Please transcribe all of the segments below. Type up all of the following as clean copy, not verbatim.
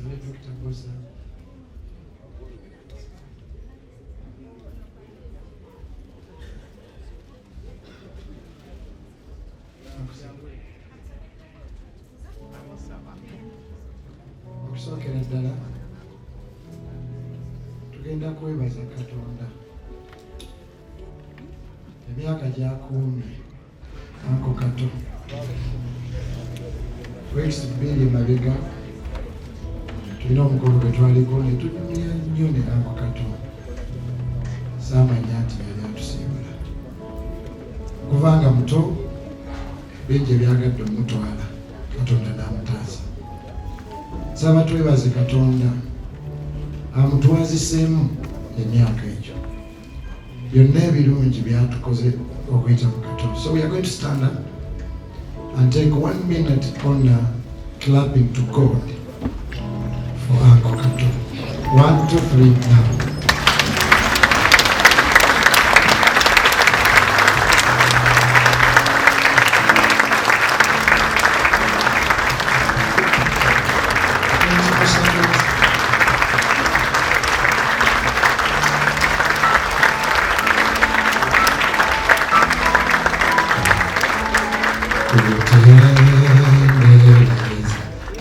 Nsabe Dr. Bosa. Okusookera ddala tugenda kwebaza Katonda emyaka gyakuumye Uncle Kato. Weeks 2 emabega tulina omukolo gwe twaliko ne tunyumya nnyo ne Uncle Kato. Saamanya nti yali atusiibula. Okuva nga muto bingi ebyagadde omutwala Katonda n'amutaasa. Nsaba twebaze Katonda amutwaziseemu emyaka egyo. Byonna ebirungi byatukoze okuyita mu Katonda. So we are going to stand up and take 1 minute on clapping to God for Uncle Kato. 1, 2, 3, now.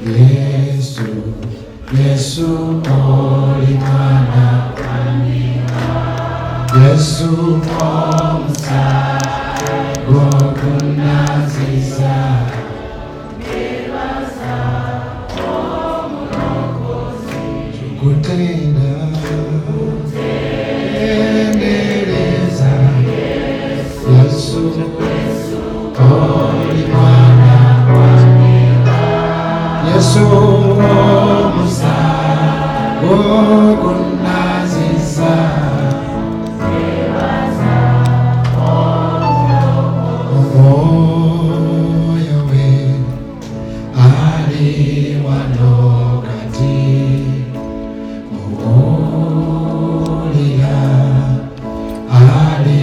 Yesu, Yesu oli mwana Yesu omusayi gwokunaziza tukutenda endereza Yesu oli mwana Yesu omusayi gwokunaziza omwoyo we ali wano kati muwulira ali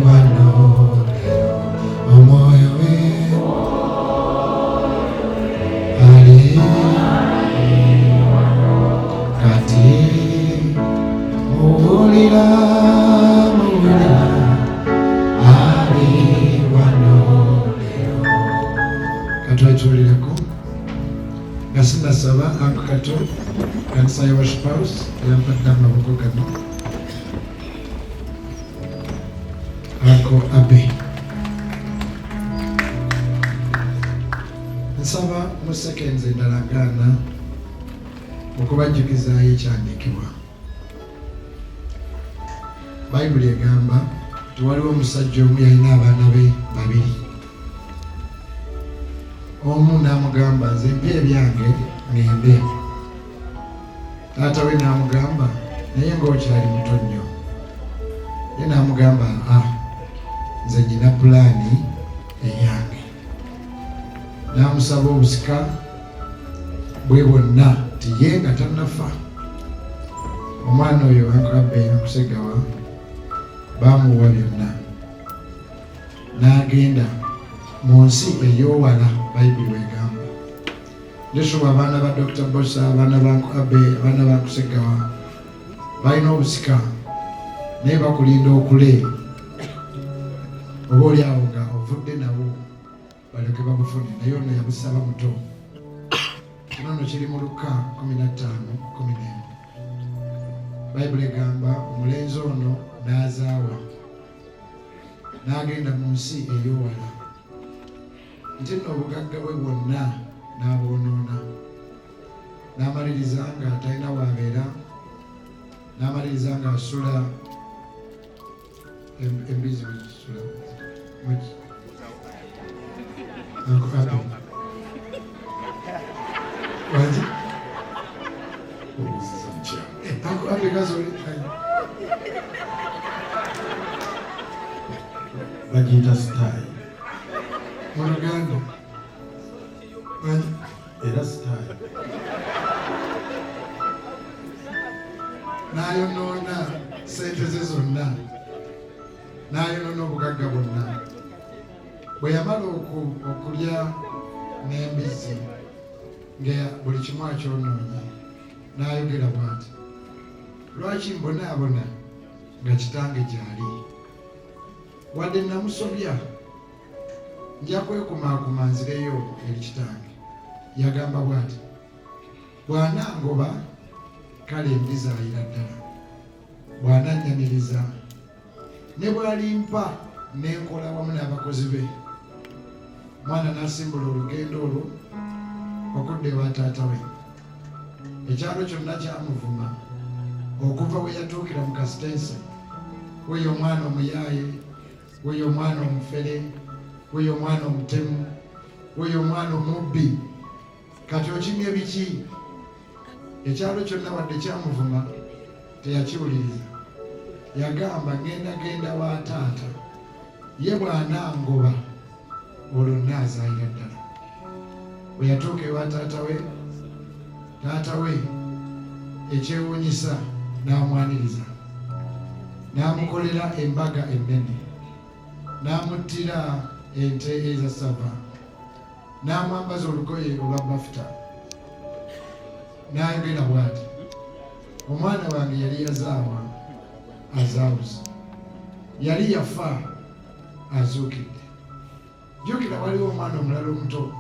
wano leero omwoyo we ali kati muwulira muwulira ali wano leero. Katwetulireko nga sinasaba Uncle Kato, kanisa ya Worship House yampadde amaboko gano. Uncle Abe, nsaba mu seconds endala gaana okubajjukizaayo ekyandiikibwa. Bayibuli egamba nti waliwo omusajja omu yalina abaana be babiri. Omu n'amugamba nze mpa ebyange ŋŋende. Taata we n'amugamba naye ng'okyali muto nnyo. Ye n'amugamba a nze nnyina pulaani eyange. N'amusaba obusika bwe bwonna nti ye nga tannafa. Omwana oyo Uncle Abe Nkusegawa baamuwa byonna n'agenda mu nsi ey'owala. Bayibuli bw'egamba. Ndisoma abaana ba Dr. Bosa, abaana ba Uncle Abe, abaana ba Nkusegawa balina obusika naye bakulinda okule oba oli awo nga ovudde nabo balyoke babufune, naye ono yabusaba muto. Kino nno kiri mu Luka 15:11. Bayibuli egamba omulenzi ono n'azaawa n'agenda mu nsi ey'owala, nti nno obugagga bwe bwonna n'abwonoona, n'amaliriza nga talina w'abeera, n'amaliriza ng'asula embizi bwezisula. Uncle Abe. Wangi? Obuuziza mutya? Uncle Abe gazi oli Bagiyita sitayi. Mu Luganda. Wangi? Era sitayi. N'ayonoona ssente ze zonna, n'ayonoona obugagga bwonna. Bwe yamala okulya n'embizzi nga buli kimu akyonoonye, N'ayogera bw'ati, lwaki mbonaabona nga kitange gy'ali? Wadde namusobya, nja kwekumaakuma nzireyo eri kitange. Yagamba bw'ati, bw'anangoba kale ndizaayira ddala, bw'anannyaniriza ne bw'alimpa ne nkola wamu n'abakozi be. Mwana n'asimbula olugendo olwo okudda ewa taata we. Ekyalo kyonna kyamuvuma okuva we yatuukira mu kasitensi. Weyo omwana omuyaaye, weyo omwana omufere, weyo omwana omutemu, weyo omwana omubbi, kati okimye biki? Ekyalo kyonna wadde kyamuvuma teyakiwuliriza. Yagamba, ngenda genda wa taata, ye bw'anangoba olwo naazaayira ddala. Bwe yatuuka ewa taata we, taata we ekyewuunyisa n'amwaniriza, n'amukolera embaga ennene, n'amuttira ente eza ssava, n'amwambaza olugoye olwa bafuta, n'ayogera bw'ati, omwana wange yali yazaawa azaawuse, yali yafa azuukidde. Jjukira waliwo omwana omulala omuto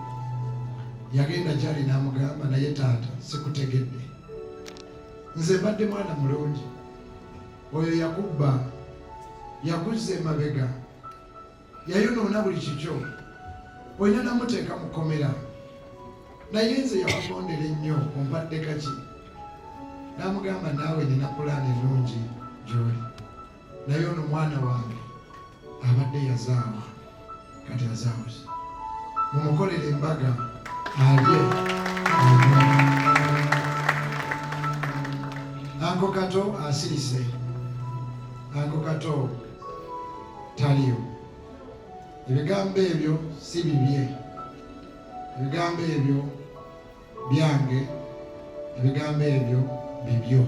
yagenda gyali n'amugamba, naye taata sikutegedde, nze mbadde mwana mulungi, oyo yakubba, yakuzza emabega, yayonoona buli kikyo, olina namuteeka mu kkomera, naye nze yakugondera ennyo, ompadde kaki? N'amugamba, naawe nina pulaani ennungi gy'oli, naye ono mwana wange abadde yazaawa, kati azaawuse, mumukolere embaga alye anywe. Uncle Kato asirise, Uncle Kato taliyo. Ebigambo ebyo si bibye, ebigambo ebyo byange, ebigambo ebyo bibyo.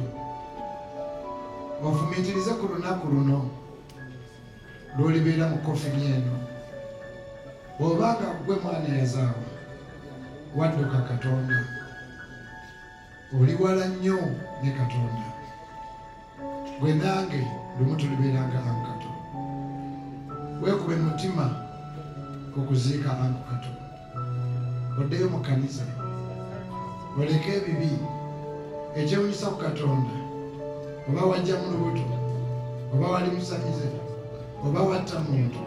Ofumiitirize ku lunaku luno lw'olibeera mu coffin eno. Bw'obanga ggwe mwana eyazaawa wadduka Katonda, oli wala nnyo ne Katonda. Gwe nange lumu tulibeeranga Uncle Kato. Weekube mutima ku kuziika Uncle Kato, oddeyo mu kkanisa, oleke ebibi. Ekyewunyisa ku Katonda, oba wajja mu lubuto, oba wali musamize, oba watta muntu,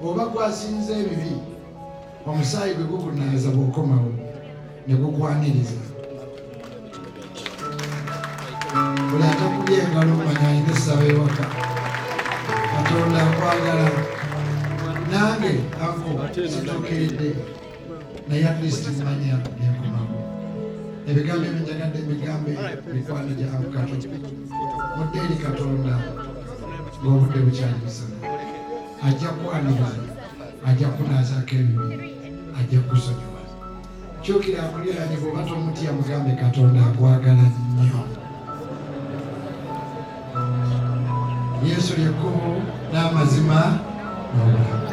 oba gwasinza ebibi, omusaayi gwe gukunaaza bw'okomawo ne gukwaniriza. Buli atakubye engalo manya alina essaba ewaka. Katonda akwagala. Nange uncle situukiridde, naye at least mmanya byenkomawo. Ebigambo ebyo njagadde mbigambe mikwano gya Uncle Kato, mudde eri Katonda ng'obudde bukyali musana. Ajja kwaniriza, ajja kunaazaako ebibi, ajja kusonyiwa. Kyukira akuliraanye, bw'oba tomutya mugambe, Katonda akwagala nnyo. Yesu lyekkubo n'amazima n'obulamu.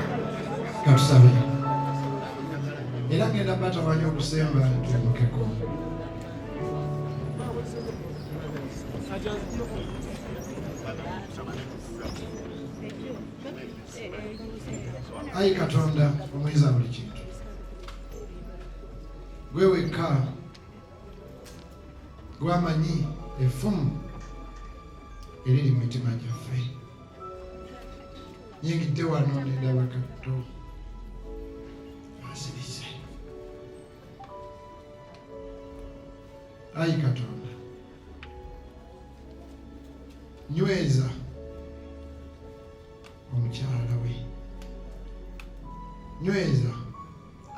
Katusabe. Era ngenda batawanya okusemba tuyimukeko. Ayi Katonda omuyinza buli kintu, gwe wekka gwamanyi effumu eriri mu mitima gyaffe. Nyingidde wano nendaba Kato asirise. Ayi Katonda, nyweza omukyala we, nyweza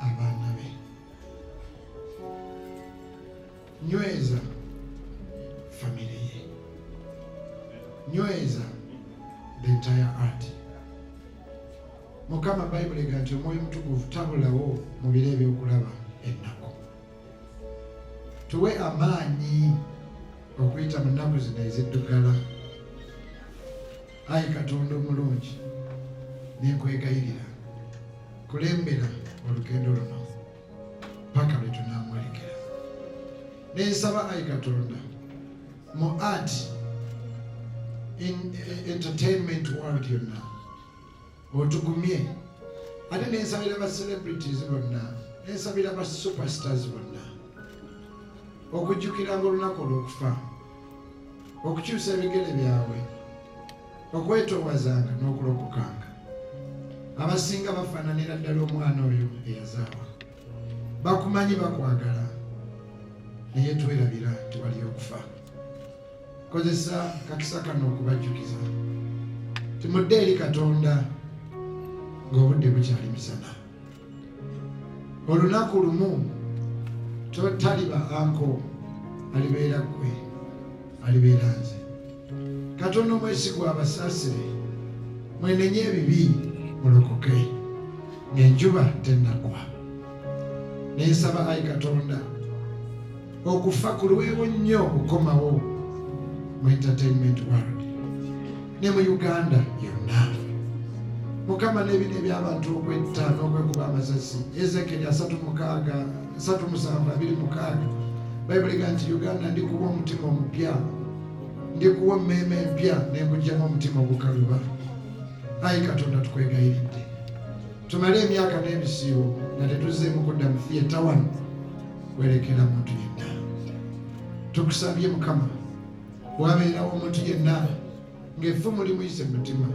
abaana be, nyweza famire ye, nyweza the entire art. Mukama, Bayibuli ega nti Omwoyo Mutukuvu tabulawo mu biro ebyokulaba ennaku. Tuwe amaanyi okuyita mu nnaku zino eziddugala. Ayi Katonda omulungi, nenkwegayirira, kulembera olugendo luno paka lwe tunaamwolekera. Nensaba ayi Katonda mu art in entertainment world yonna otugumye, ate nensabira ba celebrities bonna, nensabira ba superstars bonna okujjukiranga olunaku olw'okufa, okukyusa ebigere byabwe, okwetoowazanga n'okulokokanga. Abasinga bafaananira ddala omwana oyo eyazaawa. Bakumanyi, bakwagala, naye twerabira nti wali okufa. Kozesa kakisa kano okubajjukiza timudde eri Katonda ng'obudde bukyali misana. Olunaku lumu totaliba anko, alibeera ggwe, alibeera nze. Katonda omwesigwa abasaasire, mwenenye ebibi mulokoke ng'enjuba tennagwa. Nensaba ayi Katonda okufa kulwewo nnyo okukomawo mu entertainment world ne mu Uganda yonna. Mukama, n'ebino eby'abantu okwetta n'okwekuba amasasi, Ezekeri 36 37 26, Bayibuli ega nti Uganda ndikuwa omutima omupya, ndikuwa emmeeme empya, nenkugyamu omutima ogukaluba. Ayi Katonda, tukwegayiridde tumale emyaka n'ebisiibo nga tetuzzeemu kudda mu theatre wano werekera muntu yenna. Tukusabye Mukama, wabeerawo omuntu yenna ng'effumu limuyise mu mutima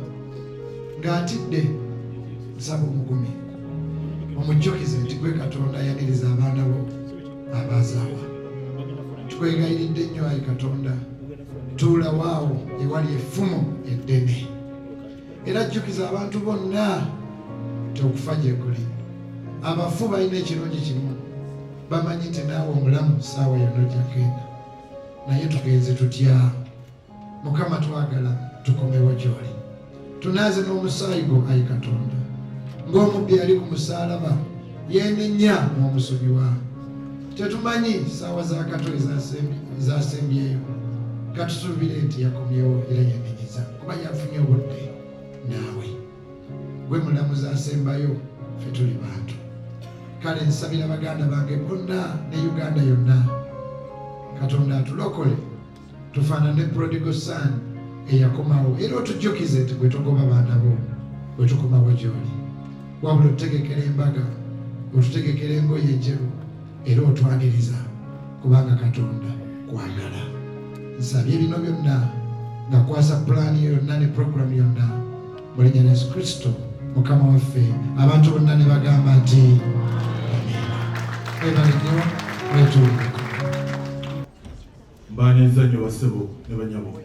ng'atidde, nsaba omugumi omujjukize nti gwe Katonda ayaniriza abaana bo abazaawa. Tukwegayiridde nnyo ayi Katonda, tuulawaawo ewali effumu eddene, era jjukiza abantu bonna nti okufa gye kuli. Abafu balina ekirungi kimu, bamanyi nti naawe omulamu saawa yonna ojja kgenda, naye tugenze tutya? Mukama, twagala tukomewo gy'oli, tunaaze n'omusaayi gwo ayi Katonda, ng'omubbi ali ku musaalaba yeenenya n'omusonyiwa. Tetumanyi saawa za Kato ezasembyeyo, katusuubire nti yakomyewo era yenenyeza kuba yafunye obudde naawe. Gwe mulamuzi asembayo, ffe tuli bantu. Kale nsabira baganda bange bonna ne Uganda yonna, Katonda atulokole tufaanane prodigal son eyakomawo, era otujjukize nti gwe togoba baana bo bwe tukomawo gy'oli, wabula otutegekera embaga, otutegekera engoye enjeru, era otwaniriza kubanga Katonda kwagala. Nsabye bino byonna nga kwasa pulaani yonna ne programu yonna mu linnya lya Yesu Kristo Mukama waffe. Abantu bonna ne bagamba nti amiina. Webale nnyo, wetuulireko. Mbaniriza nnyo bassebo ne banyabo.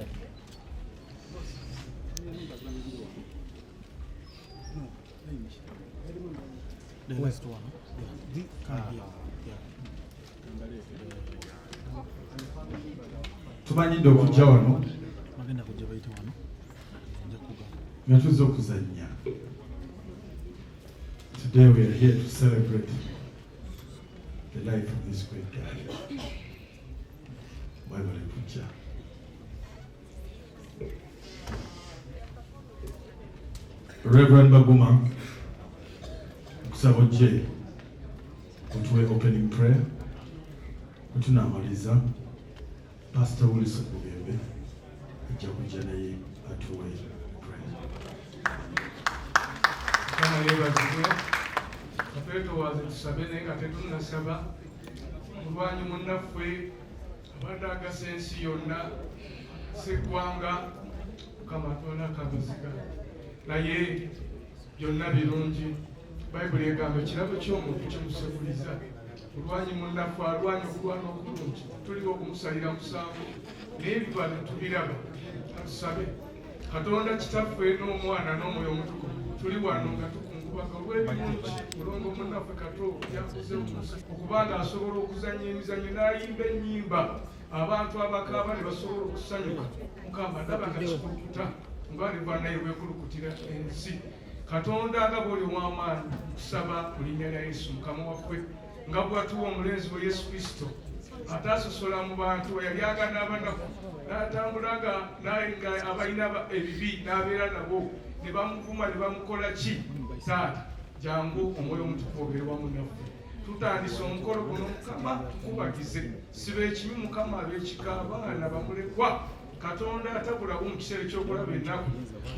The next one. Yeah. Come here. Yeah. Tumanyidde okujja wano Bagenda kujja bayite wano. Nja kugamba. Nga tuzze okuzannya. Today we are here to celebrate the life of this great guy. Mwebale kujja. Reverend Baguma, nkusaba ojje otuwe opening prayer. Bwe Pastor Wilson Bugembe ajja kujja naye atuwe prayer. Mukama yeebazibwe. Katwetowaaze tusabe, naye nga tetunnasaba, mulwanyi munnaffe abadde agasa ensi yonna, seggwanga, Mukama atwalako amaziga, naye byonna birungi. Bayibuli egamba ekirabo ky'omuntu kimusekuliza. Mulwanyi munnaffe alwanya okulwana okulungi, tuliwo okumusalira musango, naye ebibala tubiraba. Katusabe. Katonda Kitaffe n'Omwana n'Omwoyo Omutukuvu, tuli wano nga tukungubaga olw'ebirungi mulongo munnaffe Kato yakoze okuba nga asobola okuzannya emizannyo n'ayimba ennyimba abantu abakaaba ne basobola okusanyuka. Mukama, ndaba nga kikulukuta nga ne naye weekulukutira ensi. Katonda, nga bw'oli ow'amaanyi, nkusaba mu linnya lya Yesu Mukama waffe, nga bw'atuwa omulenzi we Yesu Kristo ataasosola mu bantu, yalyanga n'abanaku n'atambula nga naye nga abalina ebibi n'abeera nabo ne bamuvuma ne bamukola ki. Taata, jangu Omwoyo Omutukuvu obeere wamu naffe. Tutandise omukolo guno, Mukama tukubagize, siba ekibi Mukama, ab'ekika, abaana bamulekwa, Katonda atabulawo mu kiseera ekyokulaba ennaku.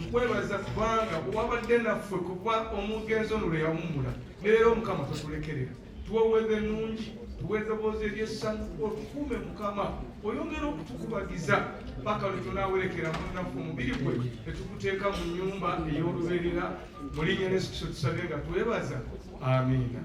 Nkwebaza kubanga wabadde naffe kuva omugenzi ono lwe yawummula ne leero. Mukama totulekerera, tuweweza ennungi, tuwe eddoboozi eryessanyu, otukuume Mukama, oyongere okutukubagiza paka lwe tunaawerekera munnaffe omubiri gwe ne tuguteeka mu nnyumba ey'olubeerera. Mu linnya Yesu Kristo tusabye nga twebaza, amiina.